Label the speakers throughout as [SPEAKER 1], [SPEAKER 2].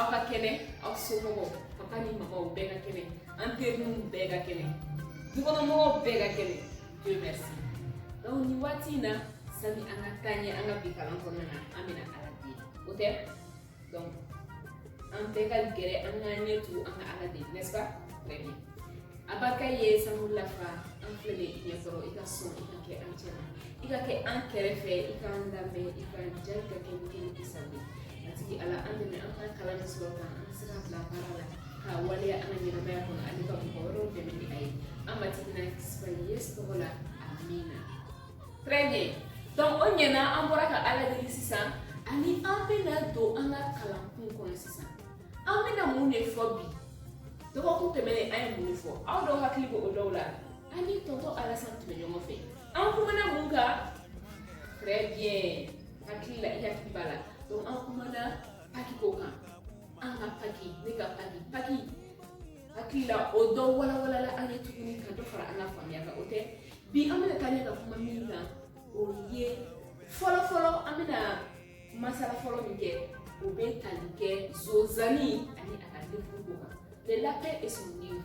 [SPEAKER 1] Aw ka kɛnɛ, aw somɔgɔw, papa ni mamaw bɛɛ ka kɛnɛ, an terininw bɛɛ ka kɛnɛ, dukɔnɔmɔgɔw bɛɛ ka kɛnɛ, Dieu merci. Donc nin waati in na, sani an ka taa ɲɛ an ka bi kalan kɔnɔna na, an bɛna Ala deli, o tɛ? Donc an bɛɛ ka gɛrɛ an ka ɲɛ tugu an ka Ala deli, n'est-ce pas? Très bien. A barika ye sankolola Fa, an filɛ nin ye i ɲɛkɔrɔ, i ka sɔn i ka kɛ an cɛ la, i ka kɛ an kɛrɛfɛ, i k'an lamɛn, i k'an jaabi ka kɛ ni kɛ ni sago ye. Matigi Ala, an dɛmɛ an ka kalan min sɔrɔ kan, an ka se k'a bila baara la k'a waleya an ka ɲɛnamaya kɔnɔ, ani ka mɔgɔ wɛrɛw dɛmɛ ni a ye. An Matigi n'a Kisiba Yesu tɔgɔ la, amina. Très bien. Donc o ɲɛna, an bɔra ka Ala deli sisan, ani an bɛna don an ka kalankun kɔnɔ sisan. An bɛna mun de fɔ bi? Dɔgɔkun tɛmɛnen, an ye mun de fɔ? Aw dɔw hakili bɛ o dɔw la? An ni tonton Alassane tun bɛ ɲɔgɔn fɛ. An kumana mun kan? Très bien, hakili la, i hakili b'a la. Donc an kumana Pâques ko kan, an ka Pâques, ne ka Pâques. Pâques, hakili la, o dɔ walawalala an ye tuguni ka dɔ fara an ka faamuya kan, o tɛ? Bi, an bɛna taa ɲɛ ka kuma min kan, o ye fɔlɔ fɔlɔ, an bɛna masala fɔlɔ min kɛ, o bɛ tali kɛ Zozani ani a ka livre ko kan, Le lapin et son livre.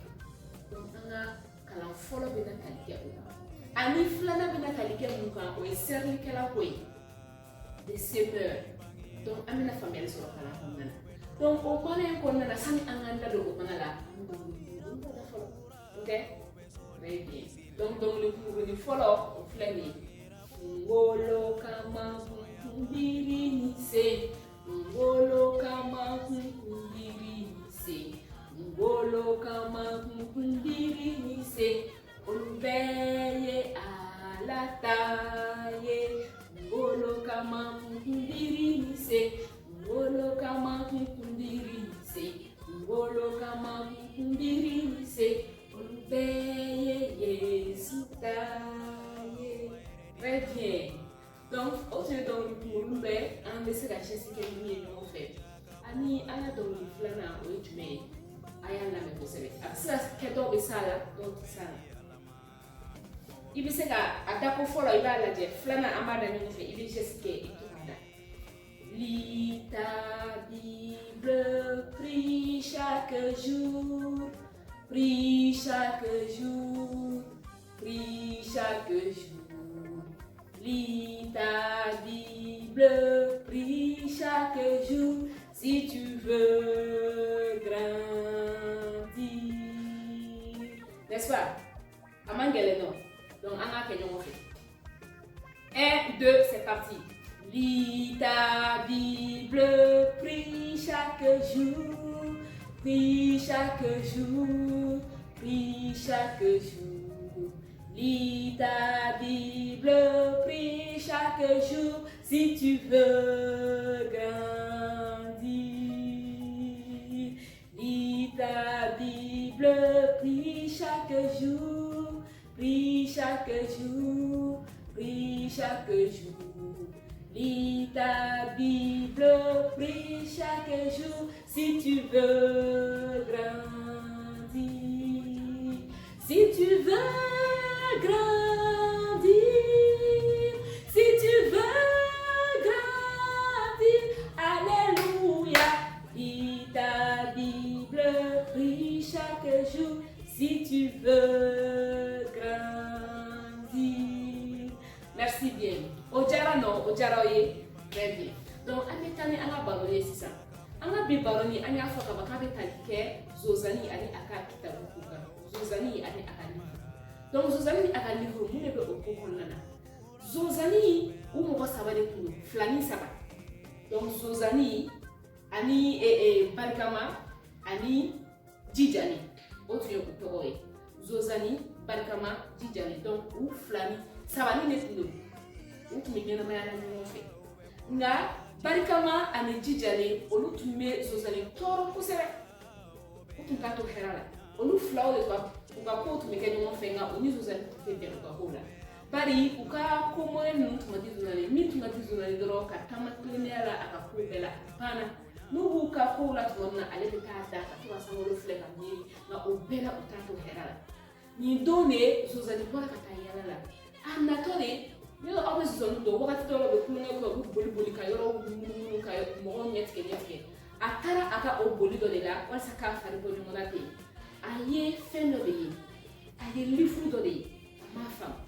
[SPEAKER 1] Donc an ka kalan fɔlɔ bɛna tali kɛ o kan, ani filanan bɛna tali kɛ mun kan? O ye sɛrilikɛla ko ye, les semeurs. Donc an bɛna faamuyali sɔrɔ kalan kɔnɔna na. Donc o mana in kɔnɔna na, sani an k'an da don o mana la, an bɛ dɔnkili da fɔlɔ, ok? Très bien. Donc dɔnkili kunkurunin fɔlɔ, o filɛ nin ye: Ngolo kama kunbiri ni se, ngolo kama kunbiri ni se, ngolo kama kunbiri ni se, olu bɛɛ ye Ala ta ye. Ngolo kama kunbiri ni se, ngolo kama kunbiri ni se, ngolo kama kunbiri ni se, olu bɛɛ ye Yesu ta ye. Très bien. Donc o tun ye dɔnkili kunkurunin dɔ ye, an bɛ se ka geste kɛ ni min ye ɲɔgɔn fɛ. Ani an ka dɔnkili filanan, o ye jumɛn ye? A y'a lamɛn kosɛbɛ. A bɛ se ka kɛ dɔw bɛ s'a la, dɔw tɛ s'a la. I bɛ se ka a dako fɔlɔ, i b'a lajɛ. Filanan, an b'a da ɲɔgɔn fɛ, i bɛ geste kɛ, i bɛ to k'a da. Lis ta Bible, prie chaque jour, prie chaque jour, prie chaque jour. Lis ta Bible, prie chaque jour, si tu veux grandir. N'est-ce pas? A man gɛlɛn nɔ. Donc an k'a kɛ ɲɔgɔn fɛ. 1, 2, c'est parti. Lis ta Bible, prie chaque jour, prie chaque jour, prie chaque jour. Lis ta Bible, prie chaque jour, si tu veux grandir. Lis ta Bible, prie chaque jour, prie chaque jour, prie chaque jour. Lis ta Bible, prie chaque jour, si tu veux grandir. Si tu veux grandir, si tu veux grandir, alléluia. Lis ta Bible, prie chaque jour, si tu veux grandir. Merci bien. O diyara nɔ, o diyara aw ye. Très bien. Donc an bɛ taa ni an ka baro ye sisan. An ka bi baro ni, an y'a fɔ ka ban k'a bɛ tali kɛ Zozani ani a ka kitabu ko kan. Zozani ani a ka livre. Donc Zozani ni a ka livre, mun de bɛ o ko kɔnɔna na? Zozani, u mɔgɔ saba de tun don, fila ni saba. Donc Zozani ani Barikama ani Jijani, o tun ye u tɔgɔ ye. Zozani, Barikama, Jijani. Donc u fila ni saba ni de tun don, u tun bɛ ɲɛnamaya la ɲɔgɔn fɛ. Nka Barikama ani Jijani, olu tun bɛ Zozani tɔɔrɔ kosɛbɛ, u tun t'a to hɛrɛ la. Olu filaw de ka u ka kow tun bɛ kɛ ɲɔgɔn fɛ, nka u ni Zozani tun tɛ bɛn u ka kow la, bari u ka ko mɔnɛ ninnu tun ma di Zozani. Min tun ka di Zozani dɔrɔn, ka taama tilennenya la a ka ko bɛɛ la, a banna. N'u b'u ka kow la tuma min na, ale bɛ taa da ka to ka sankolo filɛ ka miiri. Nka o bɛɛ la, u t'a to hɛrɛ la. Nin don de, Zozani bɔra ka taa yala la. A natɔ de, yɔrɔ aw bɛ zozani dɔn, wagati dɔw la u bɛ kulonkɛ kɛ, u bɛ boli boli ka yɔrɔw munumunu, ka mɔgɔw ɲɛ tigɛ ɲɛ tigɛ. A A taara a ka o boli dɔ de la walasa k'a fari bɔ ɲɔgɔn na ten. A ye fɛn dɔ de ye, a ye livre dɔ de ye, a m'a faamu.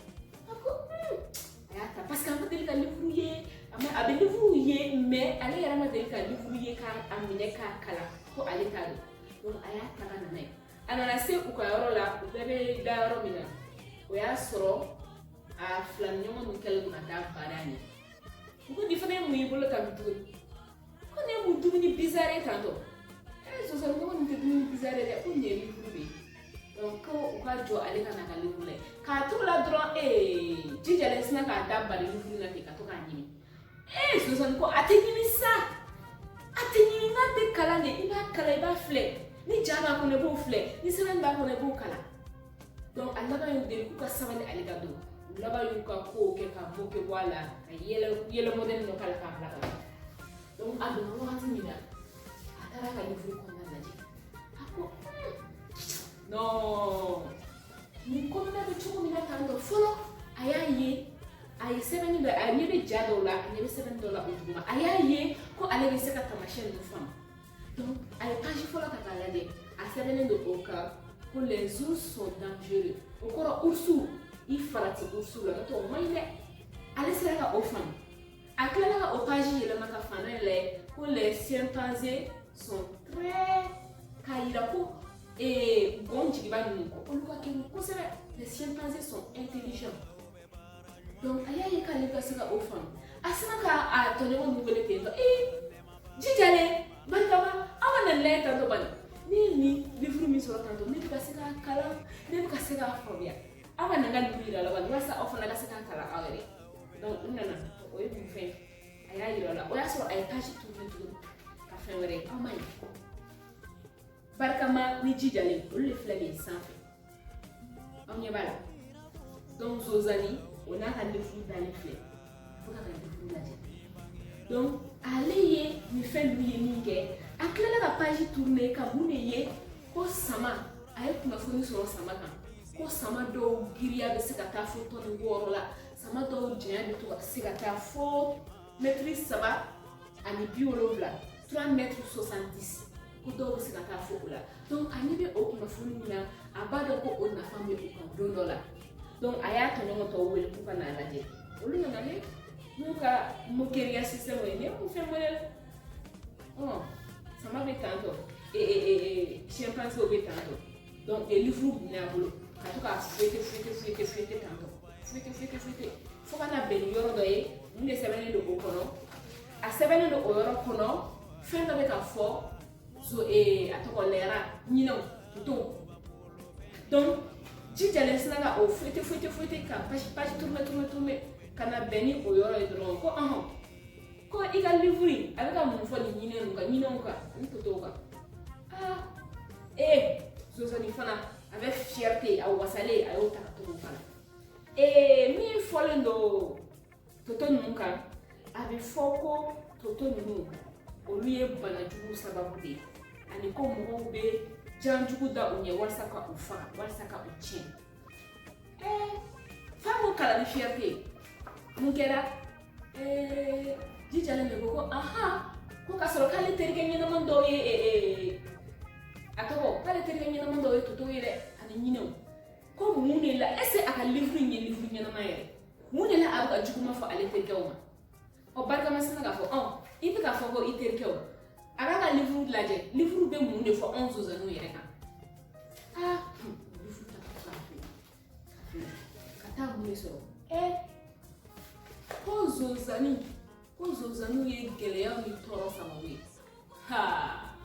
[SPEAKER 1] A ko a y'a ta parce que a ma deli ka livre ye. A bɛ livre ye, mais ale yɛrɛ ma deli ka livre ye k'a minɛ k'a kalan ko ale ta don. Donc a y'a ta ka na n'a ye. A nana se u ka yɔrɔ la, u bɛɛ bɛ da yɔrɔ min na, o y'a sɔrɔ a filanin ɲɔgɔn ninnu kɛlen don ka taa baara ɲɛ. U ko nin fana ye mun y'i bolo tan tuguni? Ko nin ye mun dumuni bizarre ye tantɔ? Sɔsɔli ɲɔgɔn nin tɛ dumuni bizarre ye dɛ, ko nin ye livre de ye. Donc ko u ka jɔ ale ka na ka livre lajɛ. K'a t'o la dɔrɔn, jijalen sinna k'a da bari livre la ten ka to k'a ɲimi. Sɔsɔli ko a tɛ ɲimi sa, a tɛ ɲimi, n'a bɛ kalan de, i b'a kalan, i b'a filɛ, ni ja b'a kɔnɔ i b'o filɛ, ni sɛbɛn b'a kɔnɔ i b'o kalan. Donc a laban y'u deli k'u ka sabali ale ka don. U laban y'u ka kow kɛ ka moke bɔ a la, ka yɛlɛ yɛlɛ modèle dɔ k'a la k'a bila ka taa. Donc a donna wagati min na, a taara ka livre kɔnɔna lajɛ. A ko non, nin kɔnɔna bɛ cogo min na tan tɔ. Fɔlɔ a y'a ye, a ye sɛbɛnni dɔ, a ɲɛ bɛ ja dɔw la, a ɲɛ bɛ sɛbɛnni dɔw la o duguma. A y'a ye ko ale bɛ se ka taamasiyɛn ninnu faamu. Donc a ye page fɔlɔ ta k'a lajɛ, a sɛbɛnnen don o kan ko les ours sont dangereux. O kɔrɔ ours, i farati ours la, n'o tɛ o man ɲi dɛ. Ale sera ka o faamu. A tilala ka o page yɛlɛma ka fan dɔ in lajɛ ko les chimpanzés sont très, k'a yira ko gɔn jigiba ninnu ko olu ka kegun kosɛbɛ, les chimpanzés sont intelligents. Donc a y'a ye k'ale ka se ka o faamu. A sinna ka a tɔɲɔgɔn ninnu wele ten tɔ: jijalen, barikama, aw ka na nin lajɛ tantɔ bani. Ne ye nin livre min sɔrɔ tantɔ, ne bɛ ka se k'a kalan, ne bɛ ka se k'a faamuya. Aw ka na n ka livre yira la bani, walasa aw fana ka se k'a kalan aw yɛrɛ. Donc u nana, o ye mun fɛn, a y'a yira la. O y'a sɔrɔ a ye page tourner tuguni ka fɛn wɛrɛ ye. Aw ma ye, barikama ni jijalen, olu de filɛ nin ye sanfɛ, aw ɲɛ b'a la. Donc Zozani, o n'a ka livre dalen filɛ, fo k'a ka livre lajɛ. Donc ale ye nin fɛn ninnu ye min kɛ, a tilala ka page tourner ka mun de ye? Ko sama, a ye kunnafoni sɔrɔ sama kan ko sama dɔw giriya bɛ se ka taa fo tɔni 6 la, sama dɔw janya bɛ to ka se ka taa fo mɛtiri 3 ani 70, 3 mètres 70, ko dɔw bɛ se ka taa fo o la. Donc a ɲɛ bɛ o kunnafoni min na, a b'a dɔn ko o nafa bɛ u kan don dɔ la. Donc a y'a tɔɲɔgɔn tɔw wele k'u ka n'a lajɛ. Olu nana ne n'u ka mokeriya système ye, ne ko fɛn wɛrɛ, sama bɛ tan tɔ, chimpanzé bɛ tan tɔ. Donc livre minɛ a bolo ka to k'a fouetter fouetter fouetter fouetter tan tɔ, fouetter fouetter fouetter, fo ka na bɛn ni yɔrɔ dɔ ye. Mun de sɛbɛnnen don o kɔnɔ? A sɛbɛnnen don o yɔrɔ kɔnɔ, fɛn dɔ bɛ ka fɔ zo, a tɔgɔ lɛra ɲinɛw toto. Donc jijalen sinna ka o fouetter fouetter fouetter ka page page tourner tourner tourner ka na bɛn ni o yɔrɔ ye dɔrɔn, ko ɔhɔn, ko i ka livre in, a bɛ ka mun fɔ nin ɲinɛ ninnu kan, ɲinɛw kan ani totow kan? Aa, Zozani fana avec fierté, a wasalen, a y'o ta ka to k'o kalan. Min fɔlen don toto ninnu kan, a bɛ fɔ ko toto ninnu, olu ye banajugu sababu de ye, ani ko mɔgɔw bɛ janjugu da u ɲɛ walasa ka u faga, walasa ka u tiɲɛ. Fa m'o kalan ni fierté ye. Mun kɛra? Jijalen de ko ko ahan, ko k'a sɔrɔ k'ale terikɛ ɲɛnama dɔw ye, a tɔgɔ, k'ale terikɛ ɲɛnama dɔw ye toto ye dɛ, ani ɲinɛw. Ko mun de la, est ce que a ka livre in ye livre ɲɛnama yɛrɛ? Mun de la a bɛ ka juguman fɔ ale terikɛw ma? Ɔ, barikama sinna k'a fɔ ɔn, i bɛ k'a fɔ ko i terikɛw, a b'a ka livre lajɛ, livre bɛ mun de fɔ anw Zozaniw yɛrɛ kan? Aa, livre ta ka filɛ ka filɛ ka taa mun de sɔrɔ? Ko Zozani, ko Zozaniw ye gɛlɛyaw ni tɔɔrɔ sababu ye. Ha,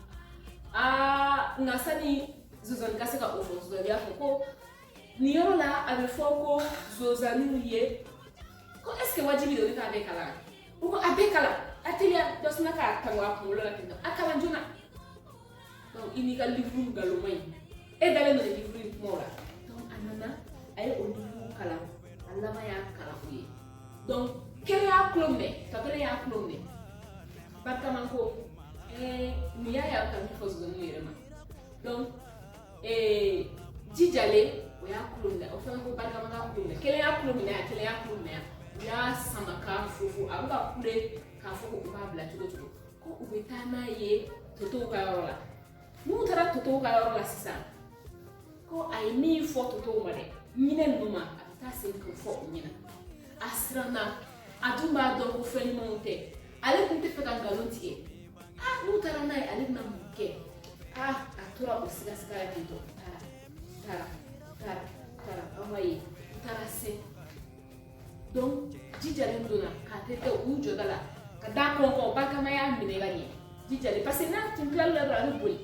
[SPEAKER 1] aa, nka sani Zozani ka se ka o fɔ, Zozani y'a fɔ ko nin yɔrɔ la, a bɛ fɔ ko Zozaniw ye, ko est ce que wajibi don ne k'a bɛɛ kalan? U ko a bɛɛ kalan, a teliya. Dɔ sinna k'a tango a kunkolo la ten tɔ, a kalan joona. Donc i n'i ka livre nkalonma in, e dalen don livre in kumaw la. Donc a nana, a ye o livre kalan, a laban y'a kalan u ye. Donc kelen y'a kulo minɛ, tɔ kelen y'a kulo minɛ. Barikama ko nin y'a ye, a bɛ ka min fɔ Zozaniw yɛrɛ ma. Donc jijalen, o y'a kulo minɛ, o fana ko barikama k'a kulo minɛ. Kelen y'a kulo minɛ yan, kelen y'a kulo minɛ yan, u y'a sama k'a fufu, a bɛ ka kule k'a fɔ ko u b'a bila cogo cogo. Ko u bɛ taa n'a ye totow ka yɔrɔ la. N'u taara totow ka yɔrɔ la sisan, ko a ye min fɔ totow ma dɛ, ɲinɛ ninnu ma, a bɛ taa segin k'o fɔ u ɲɛna. A siranna, a dun b'a dɔn ko fɛn ɲumanw tɛ. Ale tun tɛ fɛ ka nkalon tigɛ. Aa, n'u taara n'a ye, ale bɛna mun kɛ? Aa, a tora o sigasiga la ten tɔ. Taara, taara, taara, taara, aw ma ye, u taara se. Donc jijalen donna k'a tɛ tɛ u jɔda la ka da kɔnkɔn. Barikama y'a minɛ ka ɲɛ jijalen, parce que n'a tun tilal'o la dɔrɔn, a bɛ boli,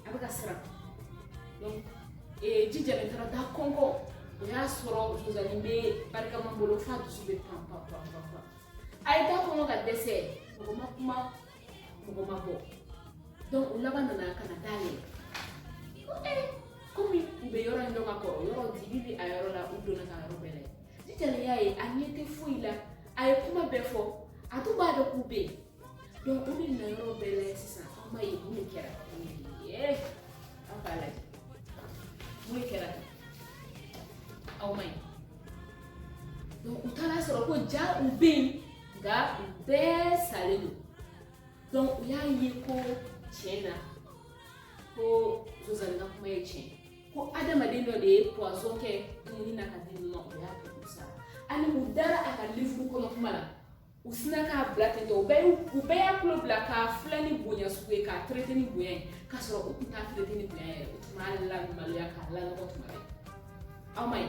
[SPEAKER 1] a bɛ ka siran. Donc jijalen taara da kɔnkɔn. O y'a sɔrɔ zonzannin bɛ barikama bolo f'a dusu bɛ pan pan pan pan pan. A ye da kɔnkɔn ka dɛsɛ, mɔgɔ ma kuma, mɔgɔ ma bɔ. Donc u laban nana ka na da yɛlɛ ko komi u bɛ yɔrɔ in dɔn ka kɔrɔ, yɔrɔ dibi bɛ a yɔrɔ la. U donna ka yɔrɔ bɛɛ lajɛ. Jijalen y'a ye a ɲɛ tɛ foyi la. A ye kuma bɛɛ fɔ, a dun b'a dɔn k'u bɛ yen. Donc u de nana yɔrɔ bɛɛ lajɛ sisan. Aw ma ye, mun de kɛra? Aw k'a lajɛ mun de kɛra. Aw ma ye. Donc u taara sɔrɔ ko ja u bɛ yen, nka u bɛɛ salen don. Donc u y'a ye ko tiɲɛ na, ko zonzannin ka kuma ye tiɲɛ, ko adamaden dɔ de ye poison kɛ dumuni na ka di ninnu ma, o y'a to u sara. Ani u dara a ka livre kɔnɔ kuma la, u sinna k'a bila ten tɔ. U bɛɛ y'a tulo bila k'a filɛ ni bonya sugu ye, k'a traité ni bonya ye, k'a sɔrɔ u tun t'a traité ni bonya yɛrɛ, u tun b'a lamaloya k'a lanɔgɔ tuma bɛɛ. Aw ma ye.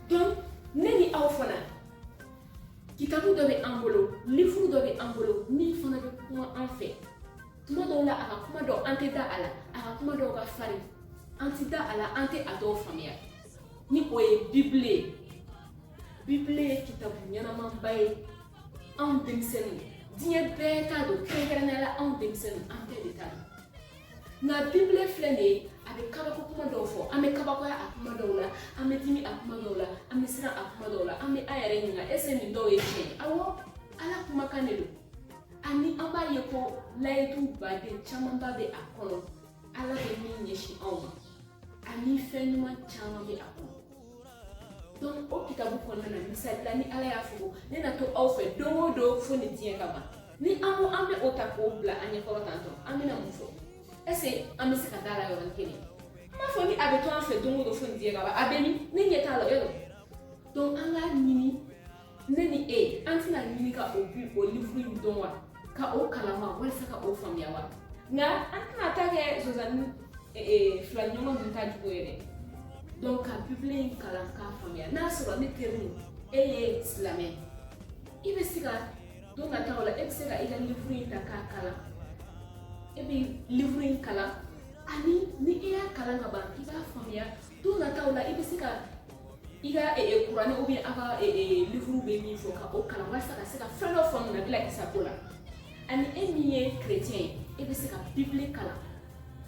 [SPEAKER 1] Donc ne ni aw fana, kitabu dɔ bɛ an bolo, livre dɔ bɛ an bolo min fana bɛ kuma an fɛ. Tuma dɔw la, a ka kuma dɔw, an tɛ da a la, a ka kuma dɔw ka farin, an tɛ da a la, an tɛ a dɔw faamuya. Ni o ye Bibile ye. Bibile ye kitabu ɲɛnamanba ye. Anw denmisɛnninw, diɲɛ bɛɛ t'a dɔn, kɛrɛnkɛrɛnnenya la anw denmisɛnninw, an bɛɛ de t'a dɔn. Nka Bibile filɛ nin ye, a bɛ kabako kuma dɔw fɔ. An bɛ kabakoya a kuma dɔw la, an bɛ dimi a kuma dɔw la, an bɛ siran a kuma dɔw la, an bɛ an yɛrɛ ɲininka: est ce que nin dɔw ye tiɲɛ ye? Awɔ, Ala kumakan de don. Ani an b'a ye ko layidu baden camanba bɛ a kɔnɔ, Ala bɛ min ɲɛsin anw ma, ani fɛn ɲuman caman bɛ a kɔnɔ. Donc o kitabu kɔnɔna na, misali la, ni Ala y'a fɔ ko ne na to aw fɛ don o don fo ni diɲɛ ka ban, ni an ko an bɛ o ta k'o bila an ɲɛkɔrɔ tan tɔ, an bɛna mun fɔ? Est ce que an bɛ se ka da la yɔrɔnin kelen? An b'a fɔ ni a bɛ to an fɛ don o don fo ni diɲɛ ka ban, a bɛ min? Ne ɲɛ t'a la yɔrɔ. Donc an k'a ɲini, ne ni e, an tɛna ɲini ka o bi o livre in dɔn wa, ka o kalan wa, walasa ka o faamuya wa? Nka an tɛna ta kɛ zonzanni fila ɲɔgɔn dun ta jugu ye dɛ. Donc ka Bibile in kalan k'a faamuya. N'a sɔrɔ ne teri, e ye silamɛ, i bɛ se ka don nataw la, e bɛ se ka i ka livre in ta k'a kalan. E bɛ livre in kalan, ani ni e y'a kalan ka ban, i b'a faamuya. Don nataw la, i bɛ se ka i ka kuranɛ ou bien aw ka livre bɛ min fɔ, ka o kalan walasa ka se ka fɛn dɔ faamu Nabila Isa ko la. Ani e min ye chrétien ye, e bɛ se ka Bibile kalan.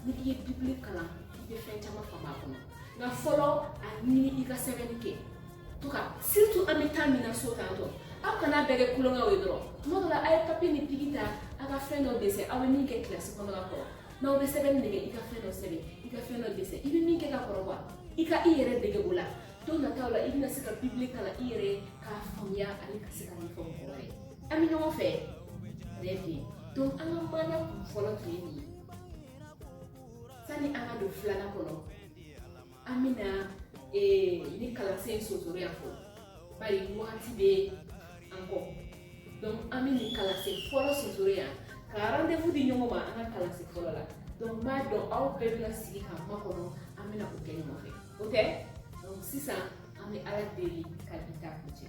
[SPEAKER 1] Ni i ye Bibile kalan, i bɛ fɛn caman faamu a kɔnɔ. Nka fɔlɔ, a ɲini i ka sɛbɛnni kɛ to ka, surtout an bɛ taa min na so tan tɔ, aw kana bɛɛ kɛ kulonkɛw ye dɔrɔn. Tuma dɔ la, a ye papier ni biki ta, aw ka fɛn dɔ dessin, aw bɛ min kɛ kilasi kɔnɔ ka kɔrɔ. N'aw bɛ sɛbɛnni de kɛ, i ka fɛn dɔ sɛbɛn, i ka fɛn dɔ dessin, i bɛ min kɛ ka kɔrɔ quoi, i ka i yɛrɛ dege o la. Don nataw la, i bɛna se ka Bibile kalan i yɛrɛ ye k'a faamuya ani ka se ka ɲɛfɔ mɔgɔ wɛrɛ ye. An bɛ ɲɔgɔn fɛ. Très bien. Donc an ka maana kun fɔlɔ tun ye nin ye. Sani an ka don filanan kɔnɔ, an bɛna ni kalansen sonsoro yan fɔlɔ, bari wagati bɛ an kɔ. Donc an bɛ nin kalansen fɔlɔ sonsoro yan ka rendez-vous di ɲɔgɔn ma an ka kalansen fɔlɔ la. Donc n b'a dɔn aw bɛɛ bɛna sigi ka makɔnɔ, an bɛna o kɛ ɲɔgɔn fɛ, o tɛ? Donc sisan an bɛ Ala deli ka bi ta kuncɛ.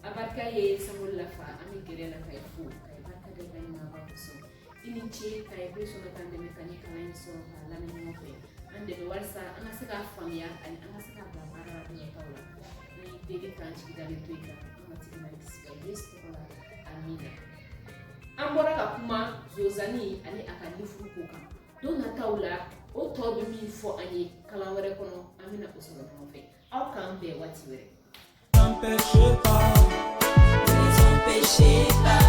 [SPEAKER 1] A barika ye sankolo la Fa, an bɛ gɛrɛ la ka i fo, ka i barika da i ka ɲumanya kosɔn. I ni ce ka i bɛ sɔrɔ k'an dɛmɛ ka nin kalan in sɔrɔ k'a lamɛn ɲɔgɔn fɛ. An dɛmɛ walasa an ka se k'a faamuya ani an ka se k'a bila baara la don nataw la. An y'i deli k'an jigi dalen to i kan, an Matigi n'a Kisi Yesu tɔgɔ la, amina. An bɔra ka kuma zonzanni ani a ka livre ko kan. Don nataw la, o tɔ bɛ min fɔ an ye kalan wɛrɛ kɔnɔ, an bɛna o sɔrɔ ɲɔgɔn fɛ. Aw k'an bɛn waati wɛrɛ.
[SPEAKER 2] N'empêchez pas.
[SPEAKER 3] Ne les empêchez pas.